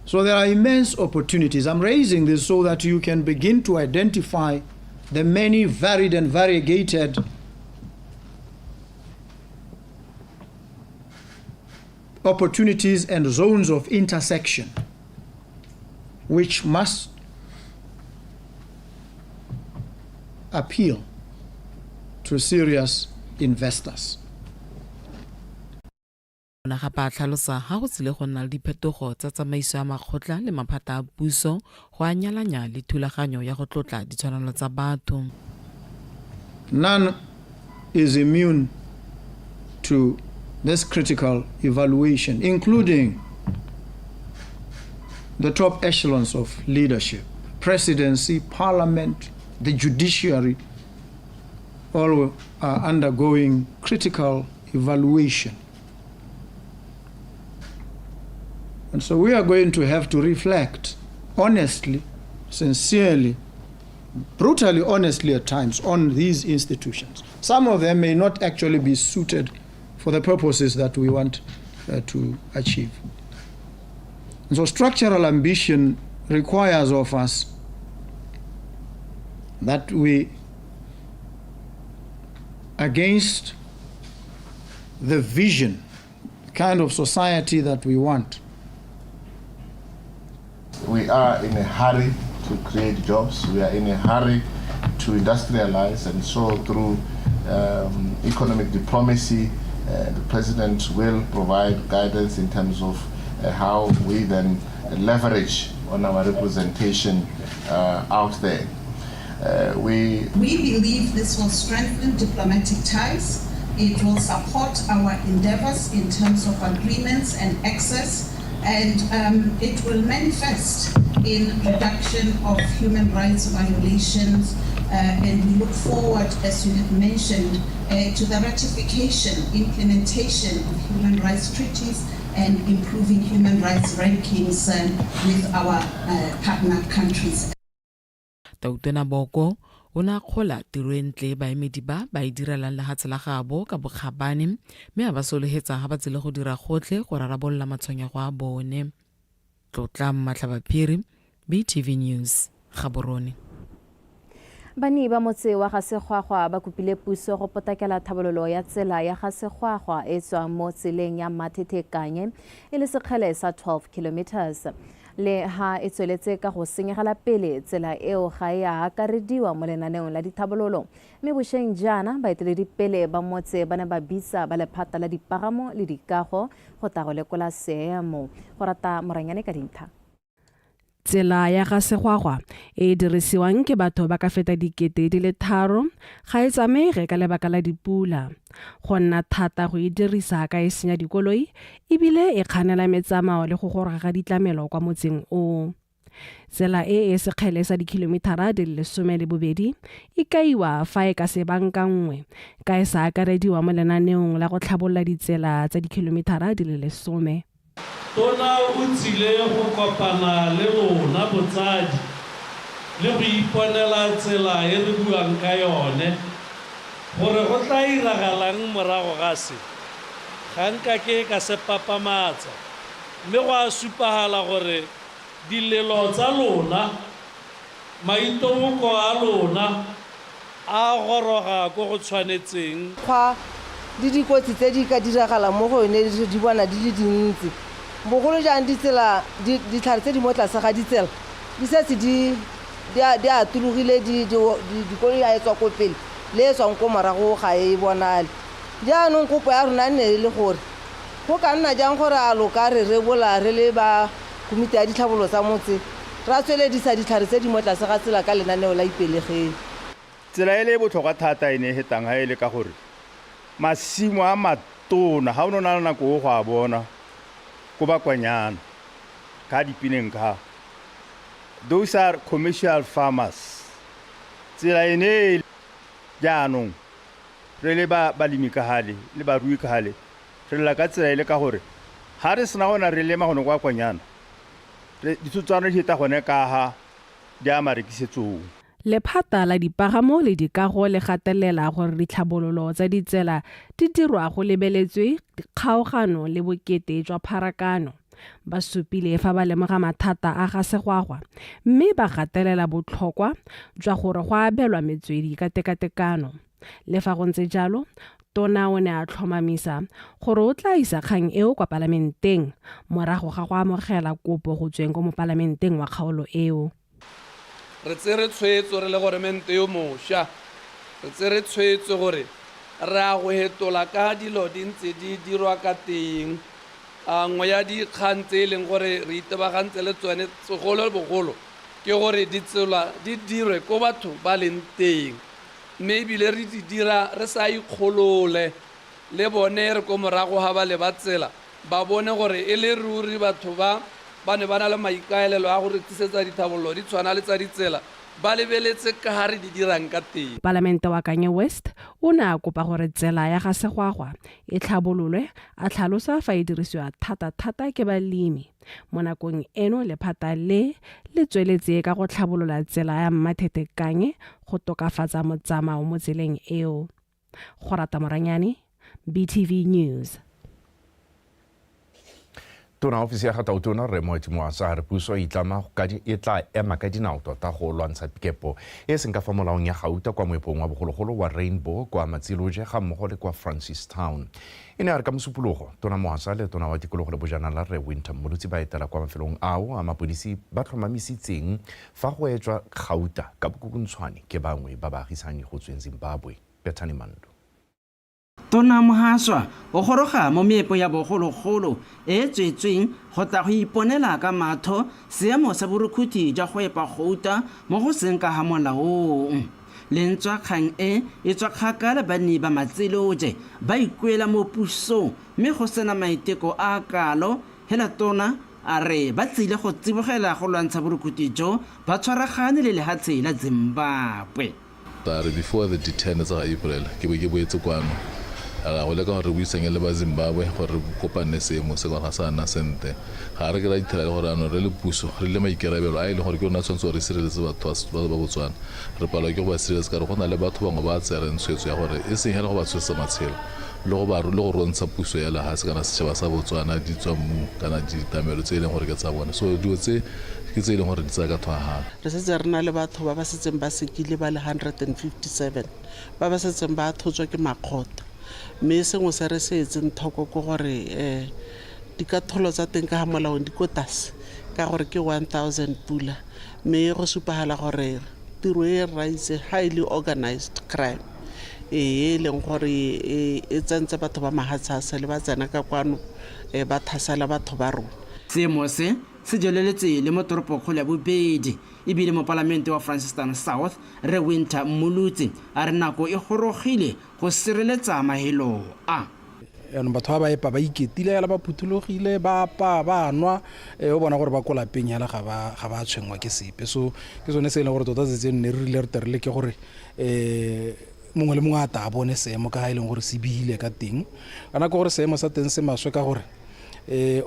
So there are immense opportunities. I'm raising this so that you can begin to identify the many varied and variegated opportunities and zones of intersection which must appeal to serious investors. O ne gape a tlhalosa ha go tsile go nna le diphetogo tsa tsamaiso ya makgotla le maphata a puso go a nyalanya le thulaganyo ya go tlotla ditshwanelo tsa batho. None is immune to this critical evaluation, including the top echelons of leadership, presidency, parliament, the judiciary, all are undergoing critical evaluation. And so we are going to have to reflect honestly, sincerely, brutally honestly at times on these institutions. Some of them may not actually be suited for the purposes that we want to achieve. And so structural ambition requires of us that we, against the vision, the kind of society that we want. We are in a hurry to create jobs. We are in a hurry to industrialize, and so through economic diplomacy, the president will provide guidance in terms of how we then leverage on our representation out there. We believe this will strengthen diplomatic ties. It will support our endeavors in terms of agreements and access, and it will manifest in reduction of human rights violations. And we look forward, as you have mentioned, to the ratification, implementation of human rights treaties and improving human rights rankings with our partner countries. Tautona Boko o ne a akgola tiro e ntle baemedi ba ba e direlang lehatshe la gabo ka bokgabane mme a ba solohetsa ga ba tsile go dira gotlhe go rarabolola matshwenyego a bone. Tlotla Matlhabaphiri, BTV News, Gaborone. Banni ba motse wa Gasegwagwa ba kopile puso go potlakela tlhabololo ya tsela ya Gasegwagwa e tswang mo tseleng ya Mathethekanye e le sekgele sa 12 kilometers. Le ha e tsweletse ka go senyegela pele, tsela eo ga e a akarediwa mo lenaneong la ditlhabololo. Mme bošeng jaana baeteledipele ba motse ba ne ba bitsa ba lephata la dipagamo le dikago go tla go lekola seemo. Go rata Moranyane ka dintlha. Tsela ya Gasegwagwa e e dirisiwang ke batho ba ka feta 3,000 ga e tsamaege ka lebaka la dipula. Go nna thata go e dirisa ka e senya dikoloi ebile e kganela metsamao le go goroga ga ditlamelo kwa motseng o. Tsela e e sekgele sa dikhilomithara di le 12 e kaiwa fa e ka se bankanngwe ka e sa akarediwa mo lenaneong la go tlhabolola ditsela tsa dikhilomithara di le 10. Tona o tsile go kopana le lona botsadi le go iponela tsela e re buang ka yone. Gore go tla iragalang morago ga se, ga nkake ka se papamatsa, mme go a supagala gore dilelo tsa lona, maitoboko a lona a goroga ko go tshwanetseng. Kgwa le dikotsi tse di ka diragalang mo go yone di bona di le dintsi, bogolo jang ditsela, ditlhare tse di mo tlase ga ditsela di setse di di atologile, dikoloi ga e tswa ko pele le e tswang ko morago ga e bonale. Jaanong kopo ya rona e ne e le gore go ka nna jang gore a lo ka re rebola re le ba komiti ya ditlhabololo tsa motse ra tsweledisa ditlhare tse di mo tlase ga tsela ka lenaneo la Ipelegeng. Tsela e le e botlhokwa thata e ne e hetang ha e le ka gore masimo a matona ga o ne o na le nako o go a bona ko bakwanyana ka dipineng ka those are commercial farmers. Tsela e ne jaanong re le ba balemi ka gale le barui ka gale re lela ka tsela e le ka gore ga re sena gona re lema gone kwa kwanyana ditsotswana di heta gone ka ga di a marekisetsong. Lephata la dipagamo le dikago le gatelela gore ditlhabololo tsa ditsela di dirwa go lebeletswe kgaogano le bokete jwa pharakano. Ba supile fa ba lemoga mathata a ga segwagwa mme ba gatelela botlhokwa jwa gore go abelwa metswedi ka tekatekano. Le fa go ntse jalo, tona o ne a tlhomamisa gore o tla isa kgang eo kwa palamenteng morago ga go amogela kopo go tsweng ko mopalamenteng wa kgaolo eo. Re tsere tshwetso re le goremente yo mošwa, re tsere tshwetso gore re a go hetola ka dilo di ntse di dirwa ka teng. A nngwe ya dikgang tse e leng gore re itebagantse le tsone segolo bogolo ke gore ditsela di dirwe ko batho ba leng teng, mme ebile re di dira re sa ikgolole le bone re ko morago ga ba leba tsela ba bone gore e le ruri batho ba ba ne ba na le maikaelelo a go re tlisetsa dithabololo di tshwana le tsa ditsela ba lebeletse ka ga re di dirang ka teng. Palamente wa Kanye West o ne a kopa gore tsela ya ga Segwagwa e tlhabololwe, a tlhalosa fa e dirisiwa thata-thata ke balemi. Mo nakong eno lephata le le tsweletse ka go tlhabolola tsela ya Mmathethe-Kanye go tokafatsa motsamao mo tseleng eo. Gorata Moranyane, BTV News. Tona ofisi ya ga Tautona Rre Moeti Moasa a re puso e itlama e tla ema ka dinao tota go lwantsha kepo e seng ka fa molaong ya gauta kwa moepong wa bogologolo wa Rainbow kwa Matsiloje ga mmogo le kwa Francistown. E ne a re ka Mosupologo, Tona Moasa le Tona wa Tikologo le Bojanala Rre Wynter Mmolotsi ba etela kwa mafelong ao a mapodisi ba tlhomamisitseng fa go etswa gauta ka bokukuntshwane ke bangwe ba baagisani go tsweng Zimbabwe. Bethany Mando. Tona Mohaswa o goroga mo meepong ya bogologolo e e tswetsweng go tla go iponela ka matho seemo sa borukhuthi jwa go epa gouta mo go seng ka ha molaong. Le ntswa kgang e e tswa kgakala banni ba Matseloje ba ikuela mo pusong mme go sena maiteko a a kalo, hela tona a re ba tsile go tsibogela go lwantsha borukhuthi jo ba tshwaragane le lehatshe la Zimbabwe. Ra re before the di-ten tsa ga April ke be ke boetse kwano ra go leka gore re buisanye le ba Zimbabwe gore re kopane seemo se gore ga sa nna sente. Ga re ke ra ithela le gore anong re le puso re le maikarabelo a e leng gore ke rona tshwanetse gore re sireletse batho ba Botswana re palelwa ke go ba sireletsa ka gore go na le batho bangwe ba tsereng tshwetso ya gore e seng hela go ba tshosetsa matshelo le go ba le go rontsha puso ya lehatshe kana setšhaba sa Botswana di tswa mmung kana ditamelo tse e leng gore ke tsa bone. So dilo tse ke tse e leng gore di tsaya ka thwahalo. Re setse re na le batho ba ba setseng ba sekile ba le 157 ba ba setseng ba athotswe ke makgotla. Mme sengwe se re se etseng thoko ke gore um dikatholo tsa teng ka ga molaong di ko tlase ka gore ke 1000 pula mme go supagala gore tiro e raitse highly organized crime e e leng gore e tsentse batho ba mahatshe a sele ba tsena ka kwano ba thasela batho ba rona. Seemo se se jweleletse le mo toropokgolo ya bobedi e bile mopalamente wa Francistown South Rre Wynter Mmolotsi a re nako e gorogile go sireletsa mahelo a. Jaanong batho ba ba epa ba iketile hela ba phuthologile ba apaya ba nwa o bona gore ba ko lapeng hela ga ba ga ba tshwenngwa ke sepe. So ke sone se e leng gore tota tsatsi ne re rile re tle re leke gore mongwe le mongwe a ta a bone seemo ka ga e leng gore se bihile ka teng. Kana ke gore seemo sa teng se maswe ka gore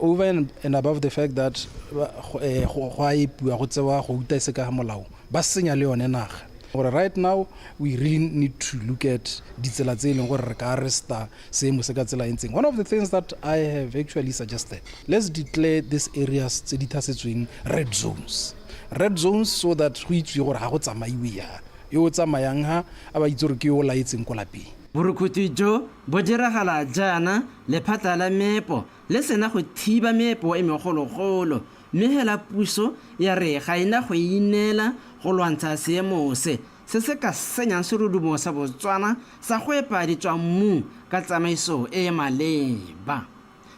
over and above the fact that go a epiwa go tsewa go uta e se ka ga molao ba senya le yone naga. Gore right now we really need to look at ditsela tse e leng gore re ka arresta seemo se ka tsela e ntseng. One of the things that I have actually suggested, let's declare these areas tse di thasetsweng red zones. Red zones so that go itsewe gore ga go tsamaiwe ya. Yo o tsamayang ha a ba itse gore ke yo o laetseng ko lapeng. Borukhuthi jo bo diragala jaana lephata la meepo le sena go thiba meepo e megologolo mme hela puso ya re ga e na go ineela go lwantsha seemo se, se se ka senyang serodumo sa Botswana sa go epa ditswammung ka tsamaiso e e maleba.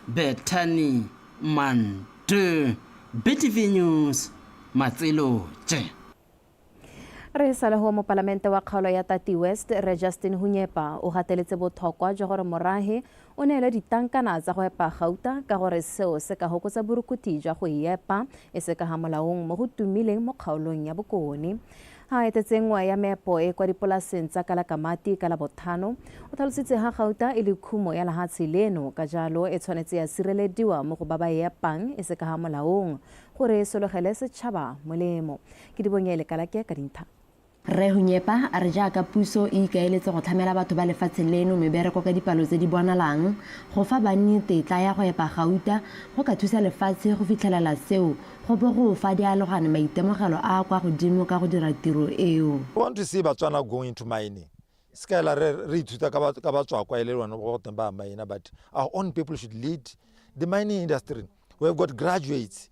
Bethany Mandu, BTV News, Matseloje. Re sa le ho mopalamente wa kgaolo ya Tati West, Rre Justin Hunyepa, o gateletse botlhokwa jwa gore morahe o neelwe ditankana tsa go epa gauta ka gore seo se ka hokotsa borukuthi jwa go e epa e se ka ga molaong mo go tumileng mo kgaolong ya bokone. Ha etetse nngwe ya meepo e kwa dipolaseng tsa Kalakamati ka Labothano, o tlhalositse ha gauta e le khumo ya lehatshe leno, ka jalo e tshwanetse ya sirelediwa mo go ba ba e epang e se ka ga molaong gore e sologele setšhaba molemo. Ke dibonye le kalake ka dintha. Rre Hunyepa a re jaaka puso e ikaeletse go tlhamela batho ba lefatshe leno mebereko ka dipalo tse di bonalang, go fa banni tetla ya go epa gauta go ka thusa lefatshe go fitlhelela seo go bo go fa dialogane maitemogelo a a kwa godimo ka go dira tiro eo. We want to see Batswana going into mining. Se ka ela re re ithuta ka batswakwa e le lone go teng ba mine, but our own people should lead the mining industry. We have got graduates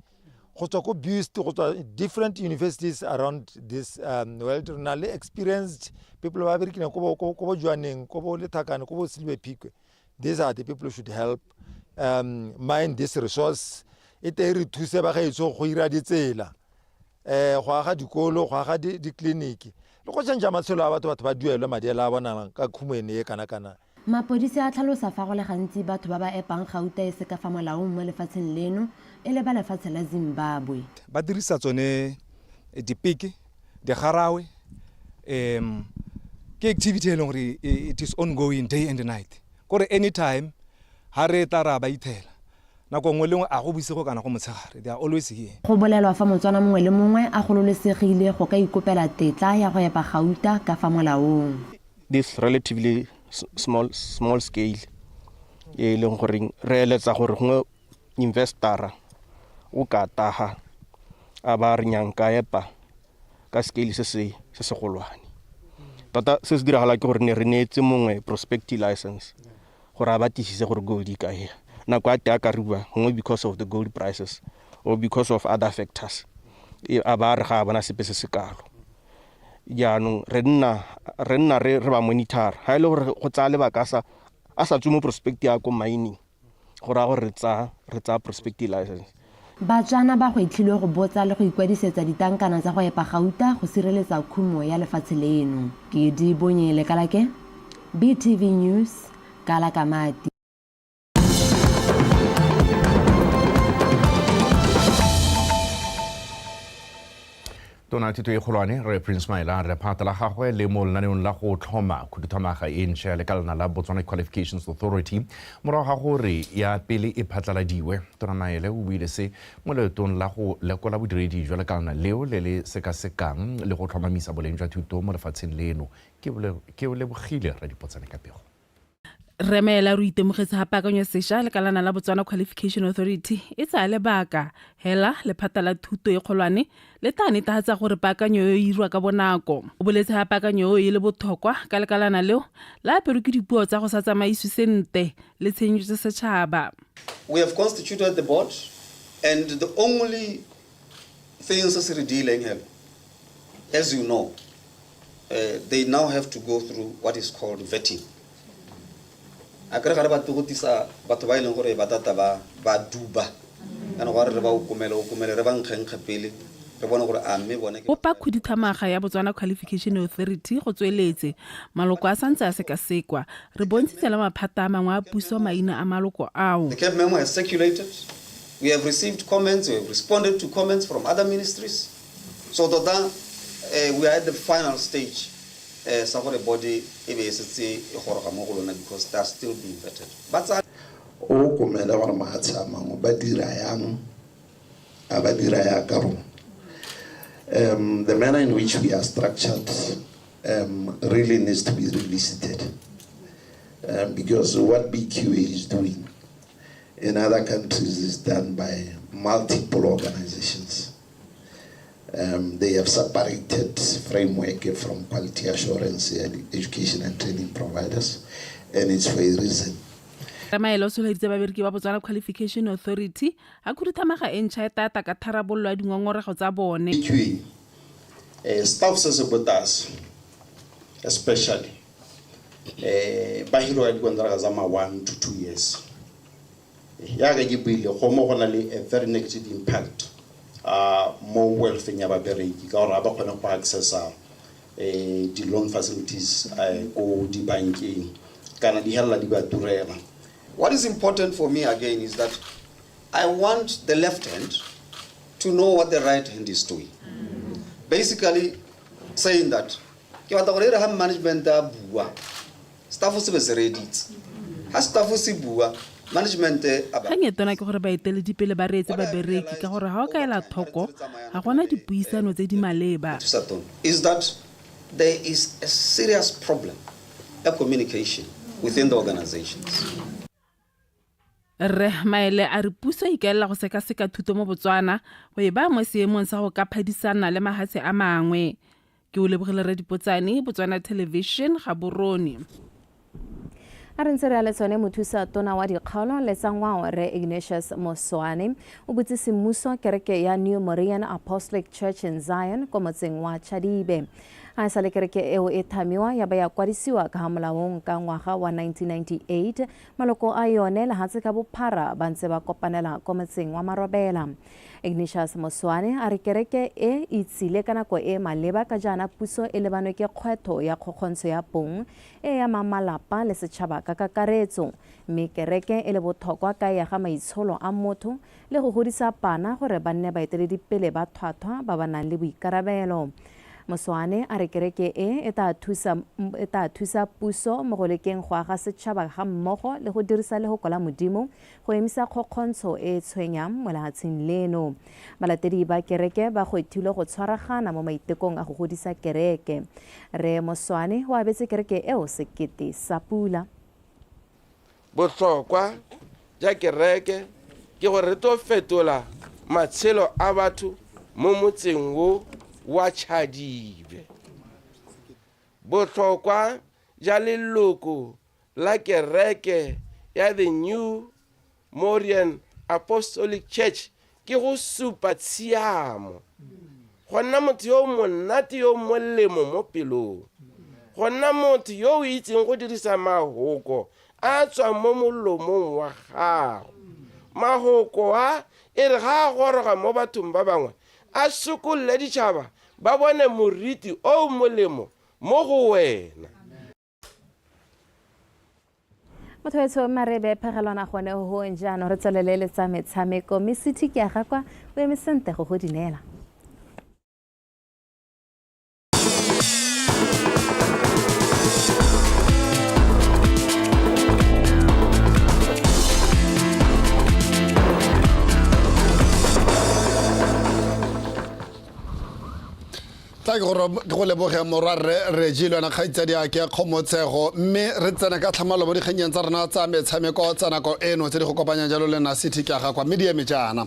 go tswa ko BUST, go tswa different universities around this world. Re na le experienced people ba berekileng ko bo Jwaneng, ko bo Lethakane, ko bo Selibe Phikwe. These are the people who should help mine this resource. E te re thuse ba gaetsho go ira ditsela, go aga dikolo, go aga ditleliniki, le go change matshelo a batho, batho ba duelwe madi a la bonang ka khumo ene e kana kana. Mapodisi a tlhalosa fa go le gantsi batho ba ba epang gauta e se ka fa molaong mo lefatsheng leno e le ba lefatshe la Zimbabwe. Ba dirisa tsone dipeke, digarawe, ke activity e leng gore it is ongoing day and night. Kore anytime ha re tla ra ba ithela, nako nngwe le nngwe a go bosigo kana go motshegare, they are always here. Go bolelwa fa Motswana mongwe le mongwe a gololesegile go ka ikopela tetla ya go epa gauta ka fa molaong. This relatively small scale e leng goreng re eletsa gore gongwe investora o ka taga a ba re nyang ka epa ka scale se se se segolwane. Tota se se diragala ke gore ne re neetse mongwe prospective license gore a batlisise gore gold e kae. Nako a te a ka rua gongwe because of the gold prices or because of other factors, a ba re ga a bona sepe se se kalo. Jaanong re nna re ba monitor ha e le gore go tsaya lebaka a sa tswe mo prospect ya ko mining, go raya gore re tsaya prospective license. Batswana ba gwetlhilwe go botsa le go ikwadisetsa ditankana tsa go epa gauta go sireletsa khumo ya lefatshe leno. Ke di bonye Lekalake, BTV News, Kalakamati. Tona thuto e kgolwane Rre Prince Maele a re lephata la gagwe le mo lenaneong la go tlhoma khuduthamaga e ntšha ya lekalana la Botswana Qualifications Authority morago ga gore ya pele e phatlaladiwe. Tona Maele o buile se mo leetong la go lekola bodiredi jwa lekalana leo le le sekasekang le go tlhomamisa boleng jwa thuto mo lefatsheng leno. Ke lebogile Radipotsane ka pego. Rre Maele a re o itemogetse ga paakanyo sešwa lekalana la Botswana Qualification Authority e tsaya lebaka hela lephata la thuto e kgolwane le tla netefatsa gore paakanyo eo e irwa ka bonako. O boletse ga paakanyo eo e le botlhokwa ka lekalana leo la aperwe ke dipuo tsa go sa tsamaisiwe sentle le tshenyetso setšhaba. We have constituted the board and the only thing se se re diileng hela, as you know, they now have to go through what is called vetting. A kere ga re batle go tisa batho ba e leng gore ba tata ba duba. Kana go re re ba okomele, okomele, re ba nkgenkge pele, re bone gore a mme bone ke Kopa khuduthamaga ya Botswana Qualification Authority go tsweletse. Maloko a santse a sekasekwa. Re bontshitse le maphata a mangwe a puso maina a maloko ao. The CAB memo has circulated. We have received comments, we have responded to comments from other ministries. So tota, we are at the final stage. Sa gore body e be e setse e goroga mo go lona because they are still being vetted. Ba tsaya O komele gore mahatshe a mangwe ba dira yang, a ba dira ya ka rona. The manner in which we are structured really needs to be revisited, because what BQA is doing in other countries is done by multiple organizations. They have separated framework from quality assurance and education and training providers, and it's for a reason. Ramaelo o tsholeditse babereki ba Botswana Qualification Authority a khuduthamaga e ntšha e tata ka tharabololo ya dingongorego tsa bone. BQA, staff se se ko tlase, especially, ba hirwa ka dikonteraka tsa ma 1 to 2 years. Yaka ke buile, go mo go na le a very negative impact mo welfare ya babereki ka gore ga ba kgone go accessa di-loan facilities ko dibankeng kana di helela di ba turela. What is important for me again is that I want the left hand to know what the right hand is doing. Basically saying that ke batla gore e re ha management a bua, staff se be se reeditse. Ha staff se bua, management a ba Kgang e tona ke gore baeteledipele ba reetse babereki ka gore ha o ka ela thoko ga gona dipuisano tse di maleba. Is that There is a serious problem of communication within the organizations. Rre Maele a re puso e ikaelela go sekaseka thuto mo Botswana go e baya mo seemong sa go ka phadisana le mahatshe a mangwe. Ke o lebogile Rre Dipotsane, Botswana Television, Gaborone. A re ntse re ya le tsone, mothusa tona wa dikgaolo le tsa ngwao Rre Ignatius Moswane o butse semmuso kereke ya New Morian Apostolic Church in Zion kwa motseng wa Chadibe. A e sale kereke eo e thamiwa ya ba ya kwadisiwa ka ha molaong ka ngwaga wa 1998, maloko a yone lehatshe ka bophara ba ntse ba kopanela kwa motseng wa Marobela. Ignatius Moswane a re kereke e e tsile ka nako e e maleba ka jaana puso e lebanwe ke kgwetho ya kgokgontsho ya bong e e amang malapa le setšhaba ka kakaretso, mme kereke e le bothokwa ka e aga maitsholo a motho le go godisa bana gore ba nne baeteledipele ba thwathwa ba ba nang le boikarabelo. Moswane a re kereke e e taa thusa e taa thusa puso mo go lekeng go aga setšhaba ga mmogo le go dirisa lehoko la Modimo go emisa kgokgontsho e e tshwenyang mo lehatsheng leno. Balatedi ba kereke ba gwethilwe go tshwaragana mo maitekong a go godisa kereke. Rre Moswane o abetse kereke eo sekete sa pula. Bohlokwa ja kereke ke gore re tlo fetola matshelo a batho mo motseng wo wa Chadibe. Bohlokwa ja leloko la kereke ya The New Morian Apostolic Church ke go supa tshiamo, go nna motho yo o monate yo o molemo mo pelong, go nna motho yo o itseng go dirisa mahoko a a tswang mo molomong wa gago. Mahoko a e re ga a goroga mo bathong ba bangwe, a sokolole ditšhaba ba bone moriti o o molemo mo go wena. Motho wetsho Marebe phegelwana gone hong jaanong re tswelele le tsa metshameko mme City ke a ga kwa o eme sente go go di neela. Tla ke go leboge morwa rre Reggie le wena kgaitsadi a ke Kgomotshego, mme re tsena ka tlhamallo mo dikgannyeng tsa rona tsa metshameko tsa nako eno tse di go kopanyang jalo le nna City ke a ga kwa mme di eme jaana.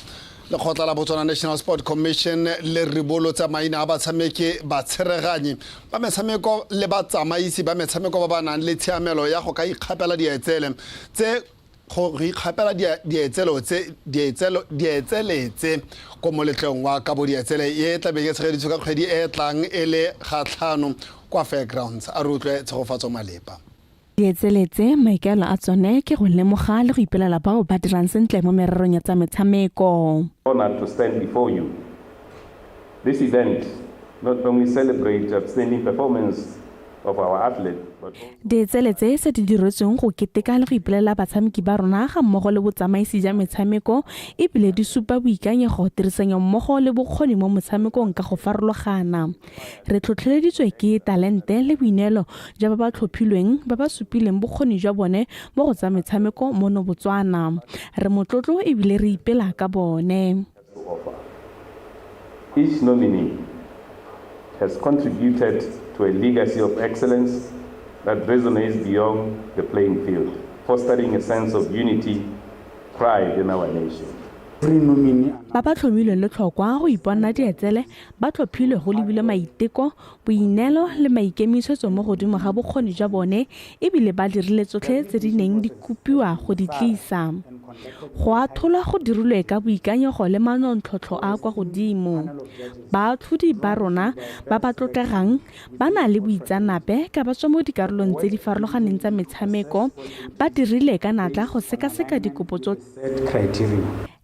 Lekgotla la Botswana National Sport Commission le ribolotse maina a batshameki, batshereganyi ba metshameko le batsamaisi ba metshameko ba ba nang le tshiamelo ya go ka ikgapela dietsele tse go ikgapela dietselo tse dietselo dietsele tse ko moletlong wa kabo dietsele e tla beng e tshegeditswe ka kgwedi e tlang e le gatlhano kwa Fairgrounds. A re utlwe Tshegofatso Malepa. Dietsele tse maikaelelo a tsone ke go lemoga le go ipelela bao ba dirang sentle mo mererong ya tsa metshameko. Honored to stand before you. This event not only celebrates outstanding performance of our athlete, but Dietsele tse se di diretsweng go keteka le go ipelela batshameki ba rona ga mmogo le botsamaisi ja metshameko e bile di supa boikanyego, tirisanyommogo le bokgoni mo motshamekong ka go farologana. Re tlhotlheleditswe ke talente le boineelo jwa ba ba tlhophilweng ba ba supileng bokgoni jwa bone mo go tsa metshameko mono Botswana. Re motlotlo e bile re ipela ka bone. Each nominee has contributed to a legacy of excellence that resonates beyond the playing field, fostering a sense of unity, pride in our nation. Ba ba tlhomilweng letlhokwa go iponna dietsele ba tlhophilwe go lebilwe maiteko, boineelo le maikemisetso mo godimo ga bokgoni jwa bone e bile ba dirile tsotlhe tse di neng di kopiwa go di tlisa. Go atholwa go dirilwe ka boikanyego le manontlhotlho a a kwa godimo. Baatlhodi ba rona ba ba tlotlegang ba na le boitseanape ka ba tswa mo dikarolong tse di farologaneng tsa metshameko, ba dirile ka natla go sekaseka dikopo tsotlhe.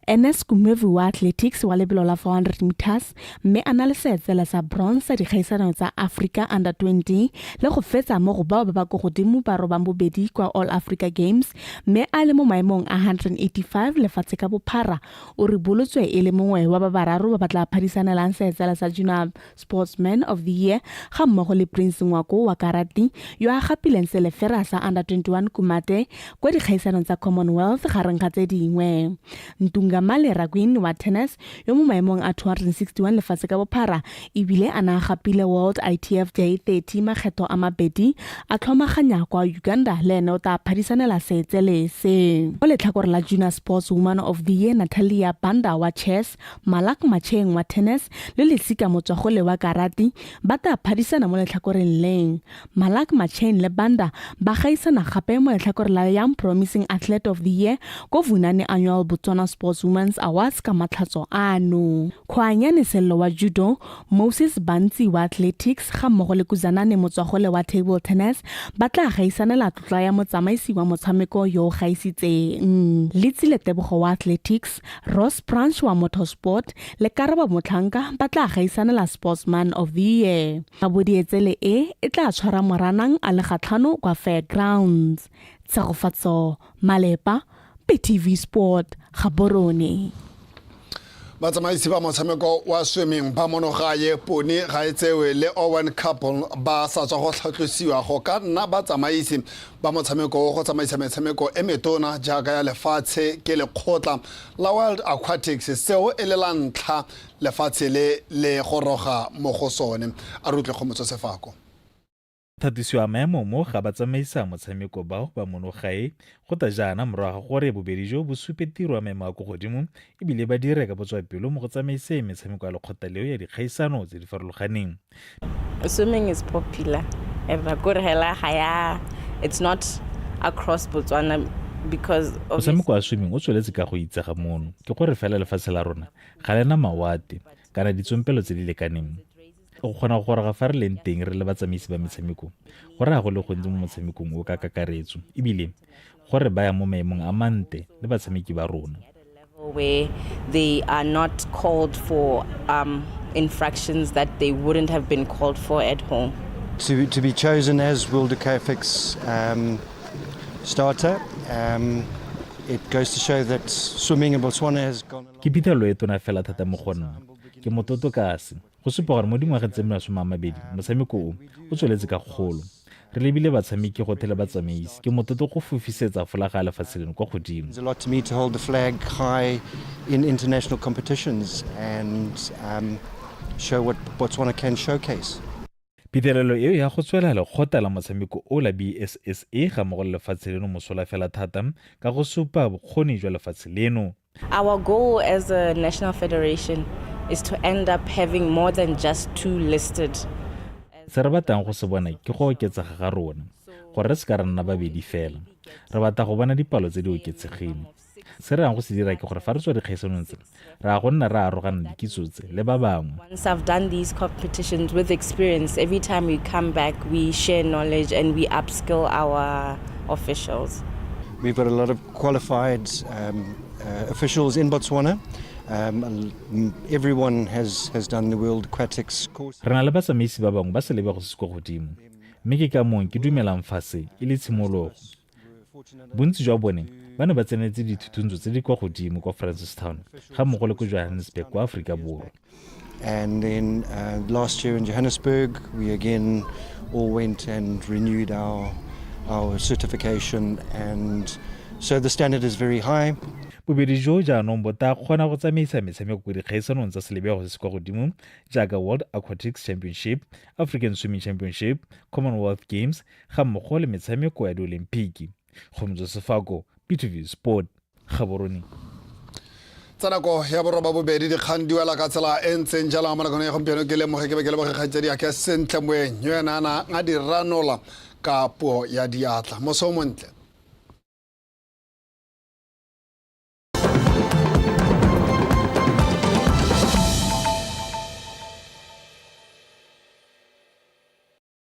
Ernest Kumevu wa Athletics wa lebelo la 400 meters mme a na le seetsele sa bronze sa dikgaisano tsa Africa Under 20 le go fetsa mo go bao ba ba ko godimo ba robang bobedi kwa All Africa Games mme a le mo maemong a 185 lefatshe ka bophara, o ribolotswe e le mongwe wa ba bararo ba ba tla phadisanelang seetsele sa Junior Sportsman of the Year ga mmogo le Prince Ngwako wa karati yo a gapileng selefera sa Under 21 Kumate kwa dikgaisanong tsa Commonwealth gareng ga tse dingwe. Ntunga Lungamale Raguin wa tennis yo mo maemong a 261 lefatshe ka bophara ebile a na gapile World ITF J30 makgetho a mabedi a tlhomaganya kwa Uganda le ene o tla phadisanela seetsele se. Mo letlhakore la Junior Sports Woman of the Year Natalia Banda wa chess, Malak Macheng wa tennis le Lesika Motswagole wa karate ba tla phadisana mo letlhakoreng leng. Malak Macheng le Banda ba gaisana gape mo letlhakore la Young Promising Athlete of the Year ko Vunani Annual Botswana Sports Women's Awards ka matlhatso ano. Khwanyane Sello wa judo, Moses Bantsi wa athletics ga mmogo le Kuzanane Motswagole wa table tennis ba tla gaisanela tlotla ya motsamaisi wa motshameko yo o gaisitseng. Letsile Tebogo wa athletics, Ross Branch wa motorsport le Karabo Motlhanka ba tla gaisanela Sportsman of the Year. Kabo-dietsele e e tla tshwara Moranang a le gatlhano kwa Fairgrounds. Tshegofatso Malepa, BTV Sport, Gaborone. Batsamaisi ba motshameko wa swimming ba monogae Pone ga e tsewe le Owen Couple ba sa tswa go tlhatlosiwa go ka nna batsamaisi ba motshameko o go tsamaisa metshameko e metona jaaka ya lefatshe ke lekgotla la World Aquatics seo e le la ntlha lefatshe le le goroga mo go sone. A re utlwe Kgomotso Sefako. Thatisiwa maemo mo ga batsamaisa motshameko bao ba mono gae go ta jaana morago ga gore bobedi jo bo supe tiro ya maemo a ko godimo ebile ba dire ka botswapelo mo go tsamaiseng metshameko ya lekgotla leo ya dikgaisano tse di farologaneng. Swimming is popular kore hela ga ya it's not across Botswana because Motshameko wa swimming o tsweletse ka go itsega mono ke gore fela lefatshe la rona ga lena mawate kana ditsompelo tse di lekaneng. Go kgona go goroga fa re leng teng re le batsamaisi ba metshameko go raya go le gontsi mo motshamekong o ka kakaretso ebile go re baya mo maemong a mante le batshameki ba rona. Where they are not called for infractions that they wouldn't have been called for at home. To be chosen as World Aquatics starter, it goes to show that swimming in Botswana has gone. Ke phitlhelelo e tona fela thata mo go nna. Ke motlotlo ka se. Go supa gore mo dingwageng tse 20 motshameko o o tsweletse ka kgolo. Re lebile batshameki gothe le batsamaisi. Ke motlotlo go fofisetsa folaga ya lefatshe leno kwa godimo. It's a lot to me to hold the flag high in international competitions and show what Botswana can showcase. Phitlhelelo eo ya go tswela lekgotla la motshameko o la BSSA ga mmogo le lefatshe leno mosola fela thata ka go supa bokgoni jwa lefatshe leno. Our goal as a national federation is to end up having more than just two listed. Se re batlang go se bona ke go oketsega ga rona, gore re se ka ra nna babedi fela. Re batla go bona dipalo tse di oketsegileng. Se re yang go se dira ke gore fa re tswa dikgaisanong tse, re a go nna re arogana dikitso tse le ba bangwe. Once I've done these competitions with experience, every time we come back, we share knowledge and we upskill our officials. We've got a lot of qualified officials in Botswana. Everyone has done the World Aquatics course. Re na le batsamaisi ba bangwe ba selebego se se kwa godimo, mme ke ka moo ke dumelang fa se e le tshimologo. Bontsi jwa bone ba ne ba tsenetse dithutuntsho tse di kwa godimo kwa Francistown ga mmogo le ko Johannesburg kwa Aforika Borwa. And then last year in Johannesburg, we again all went and renewed our certification, and so the standard is very high. Bobedi jo jaanong bo tla kgona go tsamaisa metshameko ko dikgaisanong tsa selebego se se kwa godimo jaaka World Aquatics Championship, African Swimming Championship, Commonwealth Games ga mmogo le metshameko ya diolimpiki. Kgomotso Sefako, BTV Sport, Gaborone. Tsa nako ya boroba bobedi dikgang di wela ka tsela e ntseng jalo mo nakong ya gompieno. Ke lemoge ke be ke leboge kgaitsedi ya ke Sentle Moeng yo ena a a di ranola ka puo ya diatla. Moso o montle.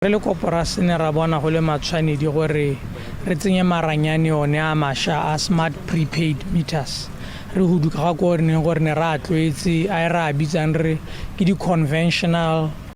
Re le koporase ne ra bona go le matshwanedi gore re tsenye maranyane one a masha a smart prepaid meters, re huduka ga ko re neng gore ne re a tlwaetse a e re a bitsang re ke di-conventional.